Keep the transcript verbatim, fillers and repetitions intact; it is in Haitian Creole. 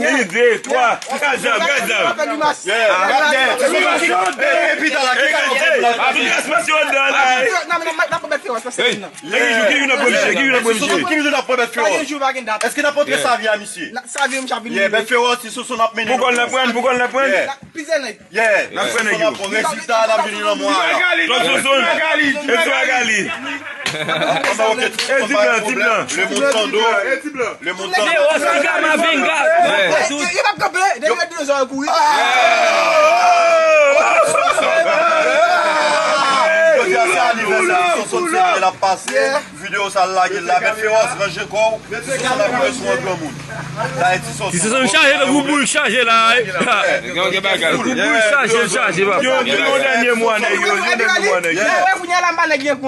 Ini de, twa, kat zam, kat zam. Yeah, kat zam. Epi ta la ki ka. Gas pase yo dan la. Nan men nan men nan pwobèt fewòs nan se nan. Ki jou ki jou nan premye. Ki jou nan premye fewòs. Èske n ap montre savi a misye? Savi m chapi. Yeah, bèt fewòs si sou sou n ap mennen. Pou kòl nan pran, pou kòl nan pran. Plizyè nèg. Yeah. N ap fè nèg yo. Rezilta a n ap vini nan mwa a la. Klòt Sonsonn. Edson Magali. E ti blan, ti blan. Le moun tando. Le moun tando. Venga, venga. Yo p ap kanpe. Depi lè dinozò yo kouri. Jodi a se anivèsè Sonsonn Sylvain l ap pase. Videyo sa l lage la, bèt fewòs, ranje kò w. Ti Sonsonn ap rive sou yon granmoun. Ti Sonsonn chaje tankou boul chaje la. Tankou boul chaje, l chaje, papa. Yo, gen yon dènye mo a nèg yo, gen yon dènye mo a nèg yo. Kounye a la m pa nèg gen kò.